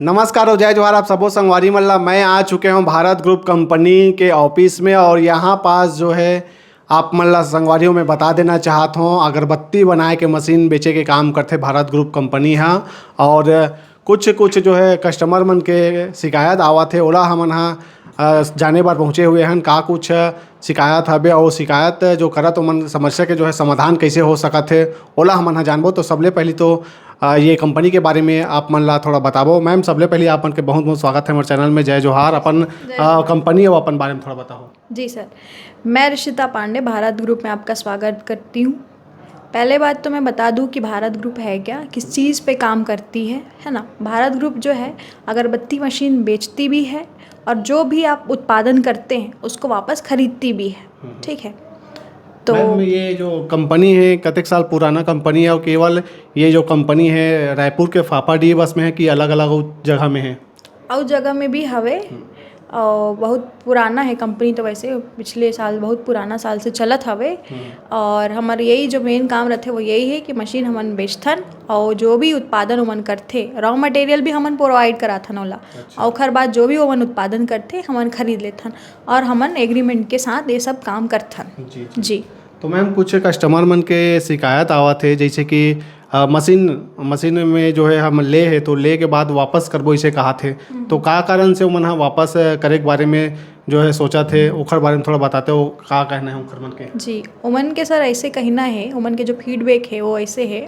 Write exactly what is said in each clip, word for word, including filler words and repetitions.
नमस्कार और जय जोहार आप सबो संगवारी मन ला। मैं आ चुके हूँ भारत ग्रुप कंपनी के ऑफिस में और यहाँ पास जो है आप मन ला संगवारी हो मैं बता देना चाहत हूँ, अगरबत्ती बनाए के मशीन बेचे के काम करथे भारत ग्रुप कंपनी ह। और कुछ कुछ जो है कस्टमर मन के शिकायत आवत हे, ओला हमन ह अ, जाने बर पहुँचे हुए हन, का कुछ शिकायत हवे और शिकायत जो करत ओमन समस्या के जो है समाधान कैसे हो सकत हे, ओला हमन ह जानबो। तो सबले पहली तो अ, ये कंपनी के बारे में आप मन ला थोड़ा बताबो। मैम, सबले पहली आप मन के बहुत बहुत स्वागत है हमारे चैनल में। जय जोहार। अपन अ, कंपनी और अपन बारे में थोड़ा बताओ। जी सर, मैं ऋषिता पांडे, भारत ग्रुप में आपका स्वागत करती हूँ। पहले बात तो मैं बता दूं कि भारत ग्रुप है क्या, किस चीज़ पे काम करती है, है ना। भारत ग्रुप जो है, अगरबत्ती मशीन बेचती भी है और जो भी आप उत्पादन करते हैं उसको वापस खरीदती भी है। ठीक है। तो मैम, ये जो कंपनी है, कतेक साल पुराना कंपनी है और केवल ये जो कंपनी है रायपुर के फाफा डी बस में है कि अलग अलग जगह में है? अउ जगह में भी हवे। और बहुत पुराना है कंपनी, तो वैसे पिछले साल, बहुत पुराना साल से चलत हवे। और हमार यही जो मेन काम रहथे वो यही है कि मशीन हमन बेचथन और जो भी उत्पादन ओमन करथे, रॉ मटेरियल भी हमन प्रोवाइड कराथन ओला। अच्छा। और ओखर बाद जो भी ओमन उत्पादन करथे हमन खरीद लेथन और हमन एग्रीमेंट के साथ ये सब काम करथन। जी, जी। जी। तो मैम, कुछ कस्टमर मन के शिकायत आवत है, जैसे कि अ, मशीन मशीन में जो है हम ले है तो ले के बाद वापस करबो इसे कहा थे। तो का कारण से ओमन ह वापस अ, करे के बारे में जो है सोचा थे, ओखर बारे में थोड़ा बताते हो, का कहना है ओखर मन के? जी, ओमन के सर ऐसे कहना है, ओमन के जो फीडबैक है वो ऐसे है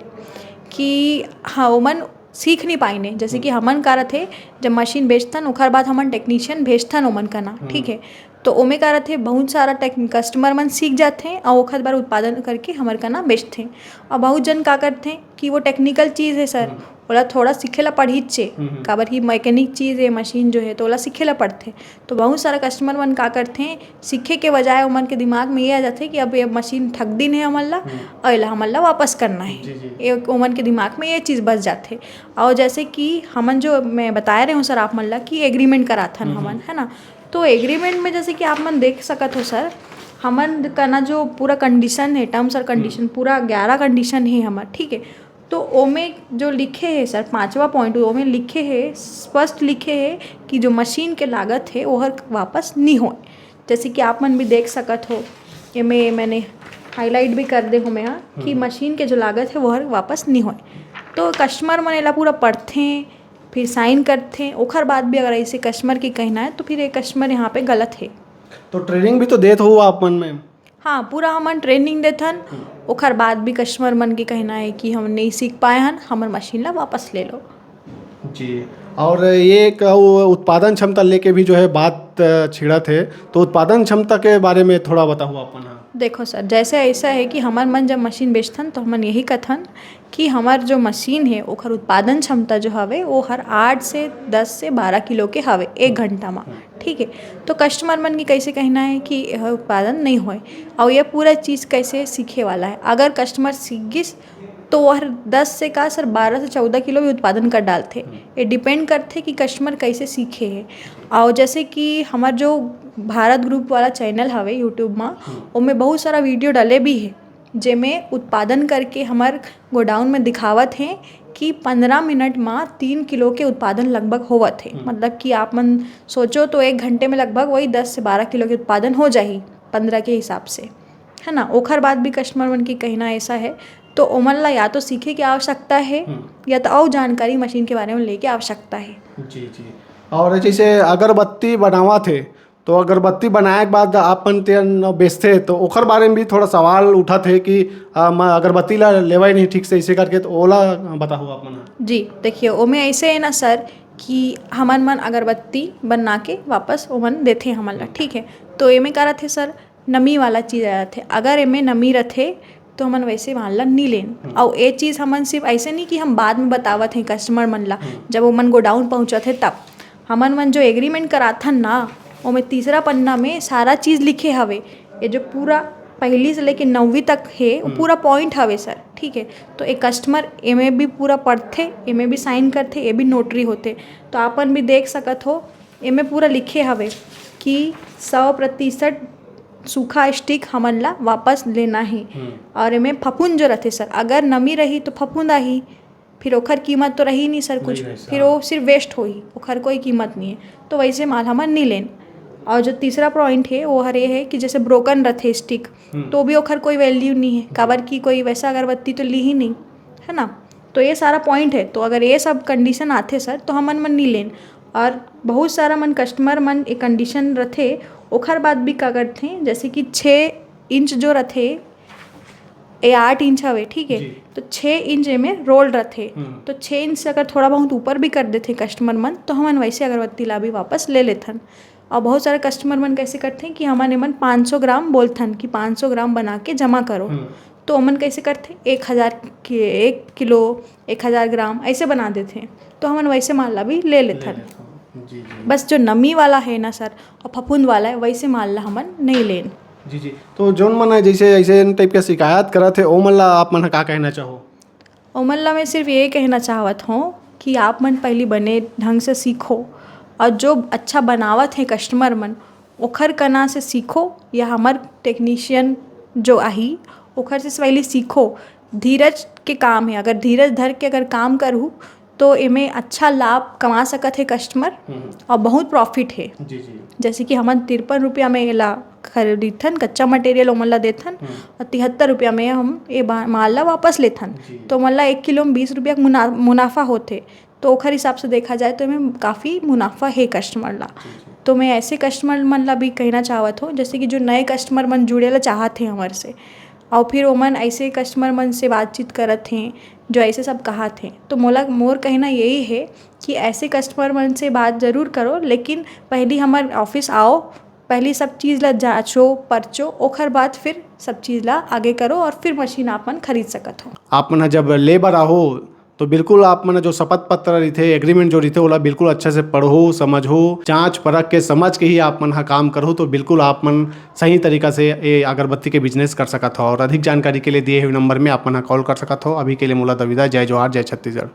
कि हाँ, ओमन सीख नहीं पाइन है। जैसे कि हमन का रथे, जब मशीन बेचथन ओखर बाद हमन टेक्नीशियन भेजथन ओमन कना, ठीक है। तो ओमे का रथे, बहुत सारा टेक कस्टमर मन सीख जाथे और ओखर बार उत्पादन करके हमर कना बेचथे। और बहुत जन का करथे कि वो टेक्निकल चीज़ है सर, ओला थोड़ा सीखे ला पड़हीच चे, काबर ही मैकेनिक चीज़ है, मशीन जो है तो ओला सीखे ला पड़थे। तो बहुत सारा कस्टमर मन का करथे, सीखे के बजाय ओमन के दिमाग में ये आ जाथे कि अब ये मशीन ठग दिन है हमन ला, और एला हमन ला वापस करना है। जी, जी। ये ओमन के दिमाग में ये चीज़ बस जाथे। और जैसे कि हमन जो मैं बताए रहे हूँ सर आप मन ला कि एग्रीमेंट कराथन हमन, है ना, तो एग्रीमेंट में जैसे कि आप मन देख सकत हो सर, हमन कना जो पूरा कंडीशन है, टर्म्स और कंडीशन, पूरा ग्यारह कंडीशन है हमर, ठीक है। तो ओमे जो लिखे है सर, पांचवा पॉइंट, ओमे लिखे है, स्पष्ट लिखे है कि जो मशीन के लागत है ओहर वापस नहीं होए। जैसे कि आप मन भी देख सकत हो, एमे मैंने हाईलाइट भी कर दे हो मैं, हाँ, कि मशीन के जो लागत है वो हर वापस नहीं होए। तो कस्टमर मन एला पूरा पढ़थे, फिर साइन करथे, ओखर बाद भी अगर ऐसे कस्टमर के कहना है तो फिर ये कस्टमर यहाँ पे गलत है। तो ट्रेनिंग भी तो देत हो आप मन में? हाँ, पूरा हमन ट्रेनिंग देथन। ओखर बाद भी कस्टमर मन के कहना है कि हम नहीं सीख पाए हन, हमर मशीन ला वापस ले लो। जी। और ये एक वो उत्पादन क्षमता लेके भी जो है बात अ, छिड़त है, तो उत्पादन क्षमता के बारे में थोड़ा बताओ अपन। हाँ, देखो सर, जैसे ऐसा है कि हमर मन जब मशीन बेचथन तो हमन यही कथन कि हमर जो मशीन है ओखर उत्पादन क्षमता जो हवे वो हर आठ से दस से बारह किलो के हवे एक घंटा मा। ठीक है, तो कस्टमर मन के कैसे कहना है कि यह उत्पादन नहीं होए, और ये पूरा चीज़ कैसे सीखे वाला है। अगर कस्टमर सीख गिस तो वह दस से का सर, बारह से चौदह किलो भी उत्पादन कर डालथे। ये डिपेंड करथे कि कस्टमर कैसे सीखे है। और जैसे कि हमार जो भारत ग्रुप वाला चैनल हवे यूट्यूब मा, ओमे बहुत सारा वीडियो डले भी है, जेमे उत्पादन करके हमार गोडाउन में दिखावत हैं कि पंद्रह मिनट मा तीन किलो के उत्पादन लगभग होवत है। मतलब कि आप मन सोचो तो एक घंटे में लगभग वही दस से बारह किलो के उत्पादन हो जाही, पंद्रह के हिसाब से, है ना। ओखर बाद भी कस्टमर मन के कहना ऐसा है, तो ओमन ला या तो सीखे के आवश्यकता है, या तो और जानकारी मशीन के बारे में लेके आवश्यकता है। जी, जी। और जैसे अगरबत्ती बनावत हे, तो अगरबत्ती बनाए के बाद आप मन तेन बेचथे, तो ओखर बारे में भी थोड़ा सवाल उठत हे कि, अ, म-, अगरबत्ती ला लेवय नहीं ठीक से, इसे करके, तो ओला बताहू आप मन ह। जी, देखिए, ओमे ऐसे है ना सर कि हमन मन अगरबत्ती बना के वापस ओमन देथे हमन ला, ठीक है। तो एमे का रथे सर, नमी वाला चीज़ आ जाथे। अगर एमे नमी रथे, तो हमन वैसे माल ला नी लेन। अउ ए चीज़ हमन सिर्फ ऐसे नहीं कि हम बाद में बतावत हैं कस्टमर मन ला, जब ओमन गोडाउन पहुँचत हे तब। हमन मन जो एग्रीमेंट कराथन ना, ओमे तीसरा पन्ना में सारा चीज़ लिखे हवे। ये जो पूरा पहली से लेके नौवीं तक हे, वो पूरा पॉइंट हवे सर, ठीक है। तो एक कस्टमर एमे भी पूरा पढ़थे, एमे भी साइन करथे, ये भी नोटरी होथे। तो आपन भी देख सकत हो, एमे पूरा लिखे हवे कि सौ प्रतिशत सूखा स्टिक हमन ला वापस लेना हे। और एमे फफूंद जो रथे सर, अगर नमी रही तो फफूंद आही, फिर ओखर कीमत तो रही नहीं सर कुछ, नहीं रही, फिर हाँ। वो सिर्फ वेस्ट होही, ओखर कोई कीमत नहीं है, तो वैसे माल हमन नहीं लेन। और जो तीसरा पॉइंट है वो हर ये है कि जैसे ब्रोकन रथे स्टिक, हम्म। तो भी ओखर कोई वैल्यू नहीं है, काबर कि कोई वैसा अगरबत्ती तो ली ही नहीं, है ना। तो ये सारा पॉइंट है। तो अगर ये सब कंडीशन आथे सर, तो हमन मन नहीं लेन। और बहुत सारा मन कस्टमर मन एक कंडीशन रथे, ओखर बाद भी का करथे, जैसे कि छः इंच जो रथे, ये आठ इंच हवे, ठीक है, जी। तो छः इंच एमे रोल रथे। हम्म। तो छः इंच से अगर थोड़ा बहुत ऊपर भी कर देथे कस्टमर मन, तो हमन वैसे अगरबत्ती ला भी वापस ले लेथन। और बहुत सारे कस्टमर मन कैसे करथे कि हमन एमन पाँच सौ ग्राम बोलथन कि पाँच सौ ग्राम बना के जमा करो, हम्म। तो ओमन कैसे करथे, एक हज़ार के एक किलो, एक हज़ार ग्राम ऐसे बना देथे, तो हमन वैसे माल ला भी ले लेथन। जी जी। बस जो नमी वाला है ना सर, और फफूंद वाला है, वैसे माल ला हमन नहीं लेन। जी जी। तो जोन मन है जैसे ऐसे टाइप के शिकायत करत है, ओमन ला आप मन ह का कहना चाहो? ओमन ला मैं सिर्फ ये कहना चाहत हूँ कि आप मन पहली बने ढंग से सीखो, और जो अच्छा बनावत है कस्टमर मन, ओखर कना से सीखो, या हमर टेक्नीशियन जो आही, ओखर से पहली सीखो। धीरज के काम है, अगर धीरज धर के अगर काम करहू, तो एमे अच्छा लाभ कमा सकत है कस्टमर, हम्म। और बहुत प्रॉफिट है। जी जी। जैसे कि हमन तिरपन रुपया में एला खरीदथन, कच्चा मटेरियल ओमन ला देथन, हम्म। और तिहत्तर रुपया में हम ये बा- माल ला वापस लेथन, जी। तो ओमन ला एक किलो में बीस रुपया के मुना मुनाफा होथे। तो ओखर हिसाब से देखा जाए तो एमे काफ़ी मुनाफा है कस्टमर ला। तो मैं ऐसे कस्टमर मन ला भी कहना चाहत हूँ, जैसे कि जो नए कस्टमर मन जुड़े ला चाहत हैं हमर से, और फिर ओमन ऐसे कस्टमर मन से बातचीत करत हैं जो ऐसे सब कहत हैं, तो मोला मोर कहना यही है कि ऐसे कस्टमर मन से बात जरूर करो, लेकिन पहली हमर ऑफिस आओ, पहली सब चीज़ ला जांचो परचो, ओखर बाद फिर सब चीज़ ला आगे करो और फिर मशीन आप मन खरीद सकत हो। आप मन ह जब ले बर आहो तो बिल्कुल आप मन जो शपथ पत्र रहिथे, एग्रीमेंट जो रहिथे, ओला बिल्कुल अच्छा से पढ़ो, समझो, जांच परख के समझ के ही आप मन ह काम करहु, तो बिल्कुल आप मन सही तरीका से ये अगरबत्ती के बिजनेस कर सकत हो। और अधिक जानकारी के लिए दिए हुए नंबर में आप मन ह कॉल कर सकत हो। अभी के लिए मोला दविदा, जय जोहार, जय छत्तीसगढ़।